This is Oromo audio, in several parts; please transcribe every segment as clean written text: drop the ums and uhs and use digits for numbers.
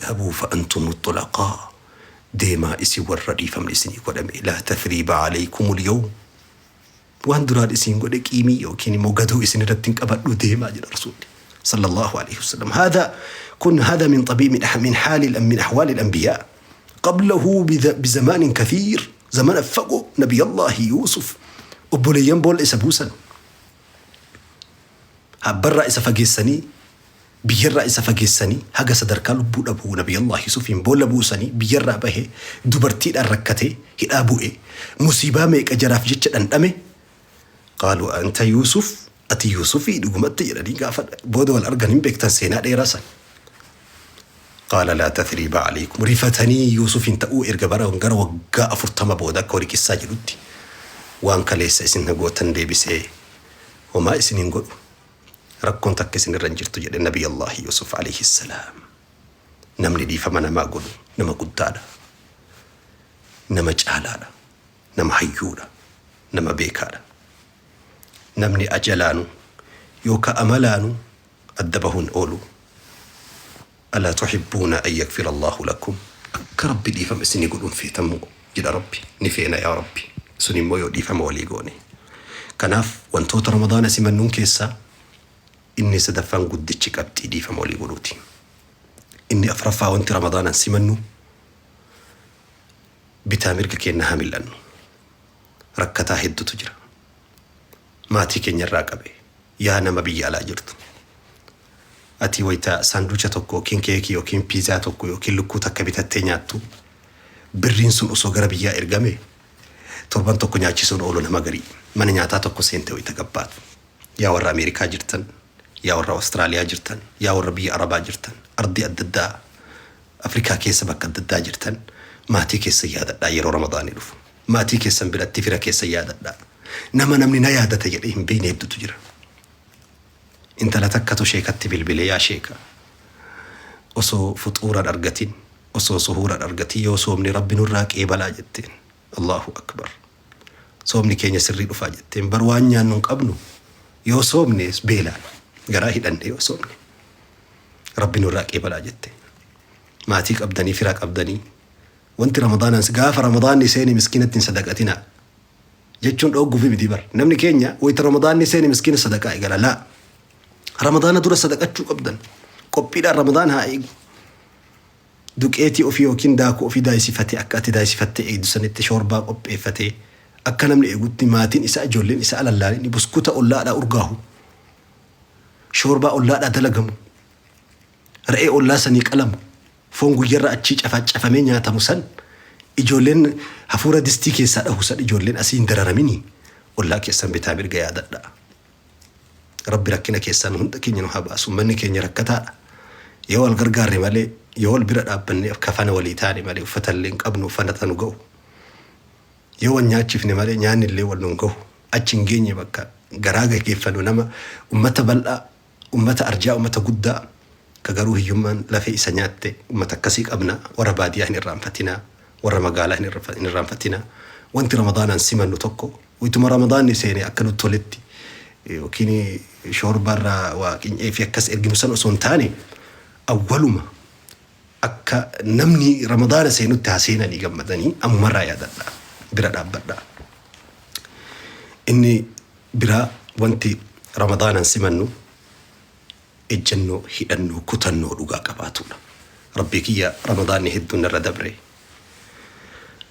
Idhabuu fa antumu xulaqaa, deemaa isin warra dhiifamni isinii godhame. Laa tathriiba alaykumul yawm, waan duraan isin godhe qiimii yookiin immoo gadoo isin irratti hin qabadhu, deemaa jedha Rasuulli sallallahu alayhi wasallam. Haadha kun haadha min xabii min haali min ahwaali al-anbiyaa qablahu bizamaanin kathiir, zamana fagoo Nabiyallaahi Yuusuf obboleeyyan boolla isa buusan, habbarraa isa fageessanii, biyyarraa isa fageessanii, haga sadarkaa lubbuu dhabuu Nabiyallah Yuusufiin boolla buusanii, biyyarraa bahee, dubartiidhaan rakkatee, hidhaa bu'ee, musiibaa meeqa jaraaf jecha dhandhame. Qaaluu anta Yuusuf, ati Yuusufii dhugumatti jedhanii gaafa booda wal argan, hin beektan seenaa dheeraa san. Qaala laa tathriiba alaykum, rifatanii Yuusufiin ta'uu erga bara gara waggaa 40 booda, akka horii qissaa jedhutti, waan kaleessa isin gootan deebisee homaa isin hin godhu, rakkoon takka isin irra hin jirtu jedhe Nabiyallaahi Yuusuf alayhi salaam. Namni dhiifama namaa godhu nama guddaadha, nama caalaadha, nama hayyuudha, nama beekaadha. Namni ajalaanu yookaan amalaanu adda bahuun oolu. Alaa tuhibbuuna an yakfira Allaahu lakum, akka Rabbi dhiifama isinii godhuun feetammoo jedha Rabbi. Ni feena yaa Rabbi, sun immoo yoo dhiifama walii goone. Kanaaf wantoota Ramadaana simannuun keessaa inni sadaffaan guddichi qabxii dhiifama walii godhuuti. Inni afraffaa wanti Ramadaanaan simannu, bitaa mirga keenya haa mil'annu. Rakkataa hedduutu jira. Maatii keenya irraa qabe, yaa nama biyya alaa jirtu. Ati wayita saanducha tokko yookiin keekii yookiin piizaa tokko yookiin lukkuu takka bitattee nyaattu, birriin sun osoo gara biyyaa ergame torban tokko nyaachisuun oolu nama garii. Mana nyaataa tokko seente wayita gabbaatu. Yaa warra Ameerikaa jirtan, yaa warra Awustiraaliyaa jirtan, yaa warra biyya Arabaa jirtan, ardii adda addaa Afrikaa keessa bakka adda addaa jirtan, maatii keessan yaadadhaa yeroo Ramadaanii dhufu. Maatii keessan biratti fira keessan yaadadhaa. Nama namni na yaadata jedhee hin beekne hedduutu jira. Intala takkatu sheekatti bilbilee, yaa sheeka, osoo fuxuuran argatin, osoo suhuuran argatin yoo soomni Rabbi nurraa qeebalaa jetteen. Allahu akbar. Soomni keenya sirrii dhufaa jetteen. Bar waan nyaannu hin qabnu, yoo soomne beelaan garaa hidhanne, yoo soomne Rabbi nurraa qeebalaa jette. Maatii qabdanii, fira qabdanii, wanti Ramadaanaan gaafa Ramadaanni seene miskiinatti hin sadaqatinaa jechuun dhoogguufi miti bar. Namni keenya wayita Ramadaanni seene miskiina sadaqaa eegala. Laa. Ramadaana dura sadaqachuu qabdan. Qophiidhaan Ramadaan haa eegu. Duqeetii ofii yookiin daakuu ofii daayisifatee, akka ati daayisifattee eegdu sanitti shoorbaa qopheeffatee, akka namni eegutti maatiin isaa, ijoolleen isaa alallaalanii, buskuta ollaadhaa urgaahu, shoorbaa ollaadhaa dalagamu, re'ee ollaa sanii qalamu, foon guyyarra achii cafacafamee nyaatamu san, ijoolleen hafuura distii keessaa dhahu san, ijoolleen asii hin dararamini, ollaa keessan bitaa mirga yaadadhaa. Rabbi rakkina keessaa nu hunda keenya nu haa baasu. Manni keenya rakkataadha. Yoo wal gargaarre malee, yoo wal bira dhaabbannee kafana walii taane malee, uffata illee hin qabnu uffata nu ga'u. Yoo wal nyaachifne malee nyaanni illee wal nu hin gahu. Achi hin geenye bakka garaa gaggeeffannu. Nama ummata bal'aa, ummata arjaa, ummata guddaa ka garuu hiyyummaan lafee isa nyaatte, ummata akkasii qabna. Warra baadiyyaa hin irraanfatinaa, warra magaalaa hin irraanfatinaa. Wanti Ramadaanaan simannu tokko, wayituma Ramadaanni seene akka nutti toletti yookiin shoorbaarraa waa qincee fi akkas erginu san osoo hin taane, awwaluma akka namni Ramadaana seenutti haa seenanii gammadanii ammumarraa yaadadhaa, bira dhaabbadhaa. Inni biraa wanti Ramadaanaan simannu ejjennoo, hidhannoo, kutannoo dhugaa qabaatudha. Rabbii kiyya, Ramadaanni hedduun narra dabre.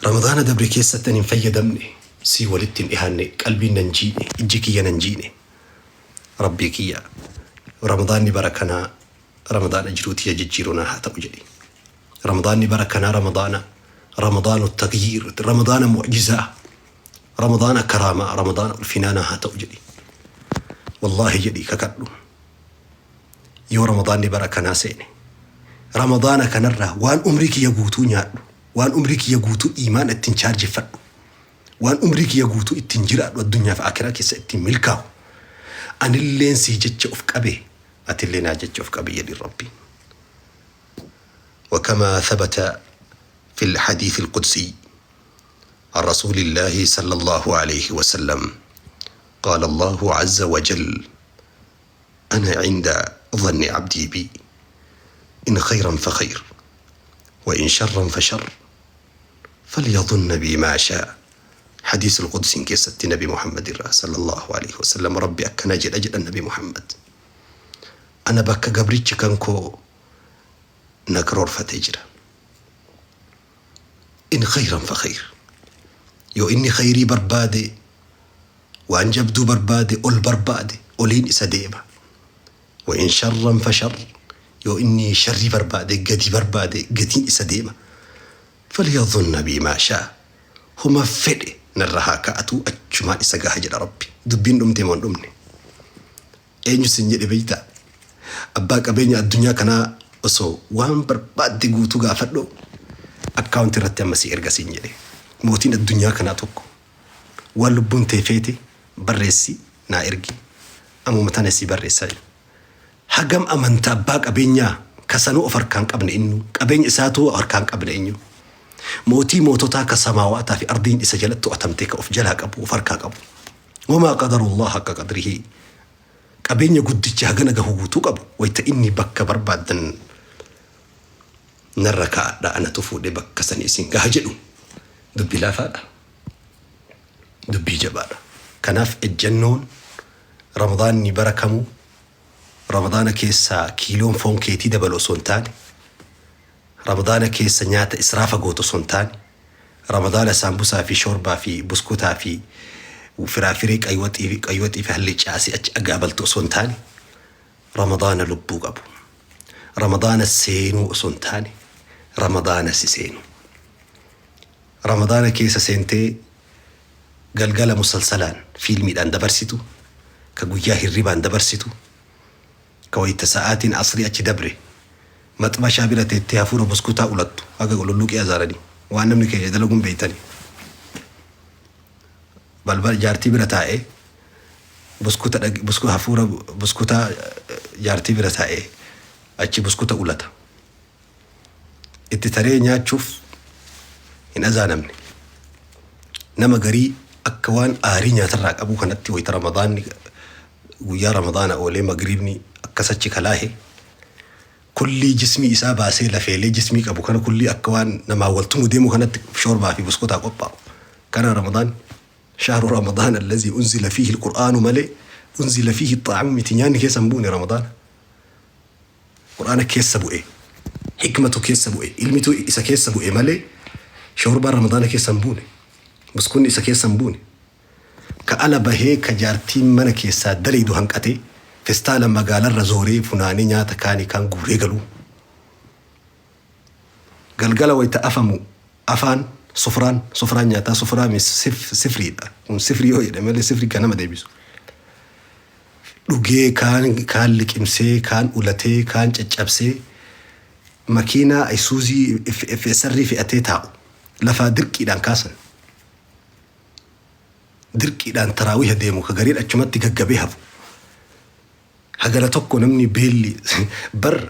Ramadaana dabre keessatti ani hin fayyadamne, sii walitti hin dhihaanne, qalbiin nan jiine, ijji kiyya nan jiine. Rabbii kiyya, Ramadaanni bara kanaa Ramadaana jiruu tiyya jijjiiruu naa haa ta'u jedhi. Ramadaanni bara kanaa Ramadaana Ramadaanu tagyiir, Ramadaana mu'jizaa, Ramadaana karaamaa, Ramadaana ulfinaa naa haa ta'u jedhi. Wallaahi jedhi, kakadhu. Yoo Ramadaanni bara kanaa seene, Ramadaana kanarraa waan umrii kiyya guutuu nyaadhu, waan umrii kiyya guutuu iimaan ittiin chaarjeffadhu, waan umrii kiyya guutuu ittiin jiraadhu, addunyaa fi akiraa keessa ittiin milkaa'u. Anilleen sii jecha of qabe, atillee naa jecha of qabe jedhi Rabbiin. وكما ثبت في الحديث القدسي عن رسول الله صلى الله عليه وسلم، قال الله عز وجل: أنا عند ظن عبدي بي، إن خيرا فخير. Wa in sharran fa sharr falyadhunna bii maa shaa. Hadiisul Qudsiin keessatti Nabi Muhammad irraa sallallahu alaihi wasallam Rabbi akkana jedha jedhan Nabi Muhammad. Ana bakka gabrichi kan koo na karoorfatee jira. In khayran fa khayr. Yoo inni khayrii barbaade, waan jabduu barbaade, ol barbaade, oliin isa deema. Wa in sharran fa sharr. Yoo inni sharrii barbaade, gadi barbaade, gadiin isa deema. Falyadhunna bii maa shaa. Homa fedhe narra haa ka'atuu achumaan isa gaha jedha Rabbi. Dubbiin dhumte moo hin dhumne? Eenyu sin jedhe beektaa? Abbaa qabeenya addunyaa kanaa osoo waan barbaadde guutuu gaafadhu akkaawuntii irratti amma si erga siin jedhe. Mootiin addunyaa kanaa tokko waan lubbuun tee feete barreessi naa ergi ammuma tana sii barreessaa jedhe. Hagam amanta abbaa qabeenyaa ka sanuu of harkaa hin qabne innuu qabeenya isaatuu harkaa hin qabne eenyu? Mootii moototaa ka samaawaataa fi ardiin isa jalatti to'atamte ka of jalaa qabu of harkaa qabu. Wamaa qadarullah haqqa qadrihii. Qabeenya guddicha hagana gahu guutuu qabu wayta inni bakka barbaaddan narra kaa'adha anatu fuudhee bakka sanii isin gaha jedhu dubbii laafaadha. Dubbii jabaadha. Kanaaf ejjannoon Ramadaanni bara kamuu Ramadaana keessa kiiloon foon keetii dabalu osoo hin taane, Ramadaana keessa nyaata israafa gootu osoo hin taane, Ramadaana saambusaa fi shoorbaa fi buskutaa fi firaafiree qaywaxii fi hallicaa asii achi agaabaltu osoo hin taane, Ramadaana lubbuu qabu. Ramadaana seenuu osoo hin taane, Ramadaana si seenu. Ramadaana keessa seentee galgala musalsalaan, fiilmiidhaan dabarsitu, ka guyyaa hirribaan dabarsitu, ka wayta sa'aatiin asrii achi dabre maxbashaa bira teettee hafuura buskutaa ulattu haga lulluqii azaaranii waan namni keenya dalaguun beeytani. Balbala jaartii bira taa'ee buskuta busku hafuura buskutaa jaartii bira taa'ee achi buskuta ulata. Itti taree nyaachuuf hin azaanamne. Nama garii akka waan aarii nyaatarraa qabuu kanatti wayita Ramadaanni guyyaa Ramadaana oolee magriibni akkas achi kalaahe kullii jismii isaa baasee lafeelee jismii qabu kana kullii akka waan namaa wal tumu deemu kanatti shoorbaa fi buskutaa qophaa'u. Kana Ramadaan shahru Ramadaan allazii unzila fiihi alqur'aanu malee unzila fiihi xaamu miti nyaanni keessa hin buune Ramadaana. Qur'aana keessa bu'e, hikmatu keessa bu'e, ilmitu isa keessa bu'e malee shoorbaan Ramadaana keessa hin buune. Buskunni isa keessa hin buune. Ka ala bahee ka jaartiin mana keessaa dalaydu hanqatee festaala magaalarra zooree funaanee nyaata kaanii kaan guuree galuu. Galgala wayita afamu afaan sufraan sufraan nyaataa sufraa sifriidha. Kun sifrii yoo jedhe malee sifrii kan nama deebisu. Dhugee kaan kaan liqimsee kaan ulatee kaan caccabsee makiinaa Isuuzii FSR fe'atee taa'u lafaa dirqiidhaan kaasan. Dirqiidhaan taraawiha deemu ka gariin achumatti gaggabee hafu. Hagana tokko namni beelli bar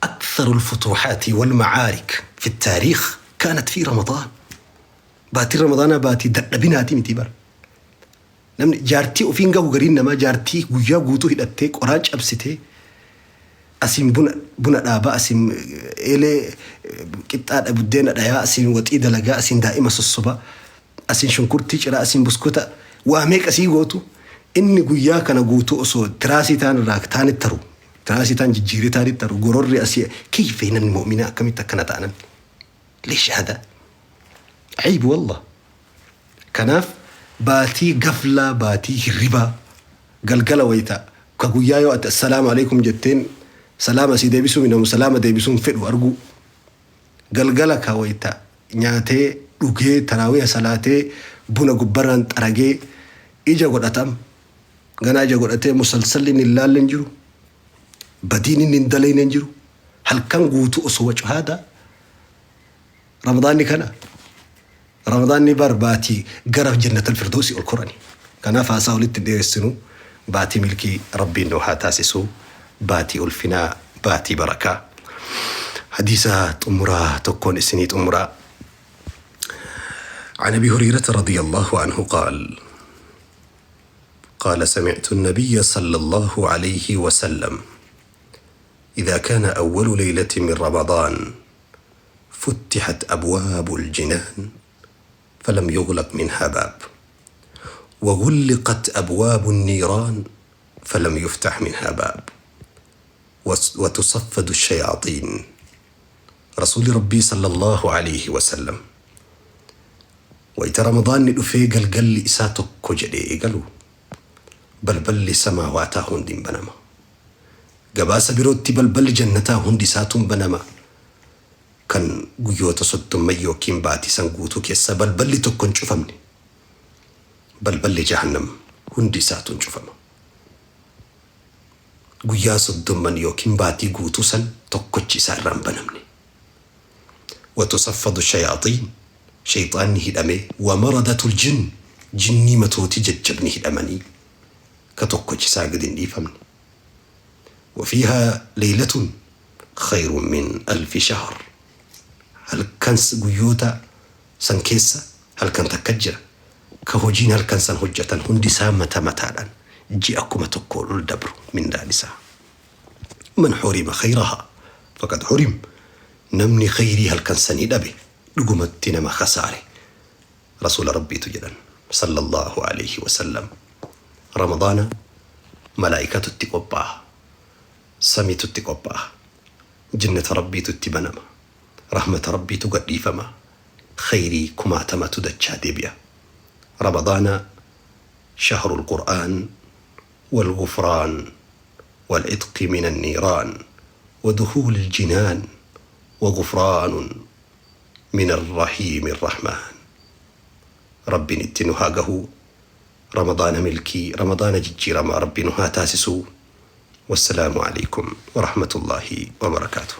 أكثر الفتوحات والمعارك في التاريخ كانت في رمضان. Baatiin Ramadaanaa baatii dadhabinaati miti bar. Namni jaartii ofiin gahu gariin namaa jaartii guyyaa guutuu hidhattee qoraan cabsitee asiin buna buna dhaabaa asiin eelee qixxaadha buddeena dhayaa asiin waxii dalagaa asiin daa'ima sossobaa asiin shunkurtii ciraa asiin buskuta waa meeqa sii gootu inni guyyaa kana guutuu osoo tiraasii taan irraa taanitti taru tiraasii taan jijjiiree taanitti taru gororri asii kayfa namni mu'minaa akkamitti akkana ta'a namni leesh hada عيب والله. Kanaaf baatii gaflaa baatii hirribaa galgala wayita ka guyyaa yoo ati assalaamu alaikum jetteen salaama sii deebisuu minamu salaama deebisuun fedhu arguu galgala ka wayita nyaatee dhugee taraawiha salaatee buna gubbarraan xaragee ija godhatam ganaa ija godhatee musalsalli inni hin laalle hin jiru badiin inni hin dalayne hin jiru halkan guutuu osoo wacu haada Ramadaanni kana Ramadaanni bar baatii gara jannatal firdoosi ol korani. Kanaaf haasaa walitti hin dheeressinu baatii milkii Rabbiin nu haa taasisu baatii ulfinaa baatii barakaa. Hadiisa xumuraa tokkoon isinii xumuraa. عن ابي هريره رضي الله عنه قال: قال سمعت النبي صلى الله عليه وسلم: اذا كان اول ليله من رمضان فتحت أبواب الجنان فلم يغلق منها باب وغلقت أبواب النيران فلم يفتح منها باب وتصفد الشياطين. Rasuulli Rabbii sallallahu alayhi wasallam wayita Ramadaanni dhufee galgalli isaa tokko jedhee eegalu balballi samaawaataa hundi hin banama. Gabaasa birootti balballi jannataa hundi isaatu hin banama. Kan guyyoota soddomman yookiin baatii san guutuu keessa balballi tokko hin cufamne. Balballi jahannam hundi isaatu hin cufama. Guyyaa soddomman yookiin baatii guutuu san tokkochi isaa irraa hin banamne. Watusaffadu shayaaxiin, sheyxaanni hidhamee, wa maradatul jinn, jinnii matootii jajjabni hidhamanii ka tokkochi isaa gadi hin dhiifamne. Wa fiihaa leylatun khayrun min alfi shahr, halkan guyyoota san keessa halkan takka jira ka hojiin halkan san hojjatan hundi isaa mata mataadhaan ji'a 1000 ol dabru mindaan isaa. Man hurima khayrahaa faqad hurim, namni khayrii halkan sanii dhabe dhugumatti nama khasaare. Rasuula Rabbiitu jedhan sallallahu alayhi wasallam. Ramadaana malaa'ikatu itti qophaa'a, samiitu itti qophaa'a, jannata Rabbiitu itti banama, rahmata Rabbiitu gadhiifama, khayrii kumaatamatu dachaa deebi'a. Ramadaana shahrul qur'aan wal ghufraan wal itqi min anniiraan wa duhuulil jinaan wa ghufraanun min arrahiimi arrahmaan. Rabbiin itti nu haa gahu. Ramadaana milkii, Ramadaana jijjiiramaa Rabbi nu haa taasisu. Wassalaamu aleykum warahmatullaahi wabarakaatuh.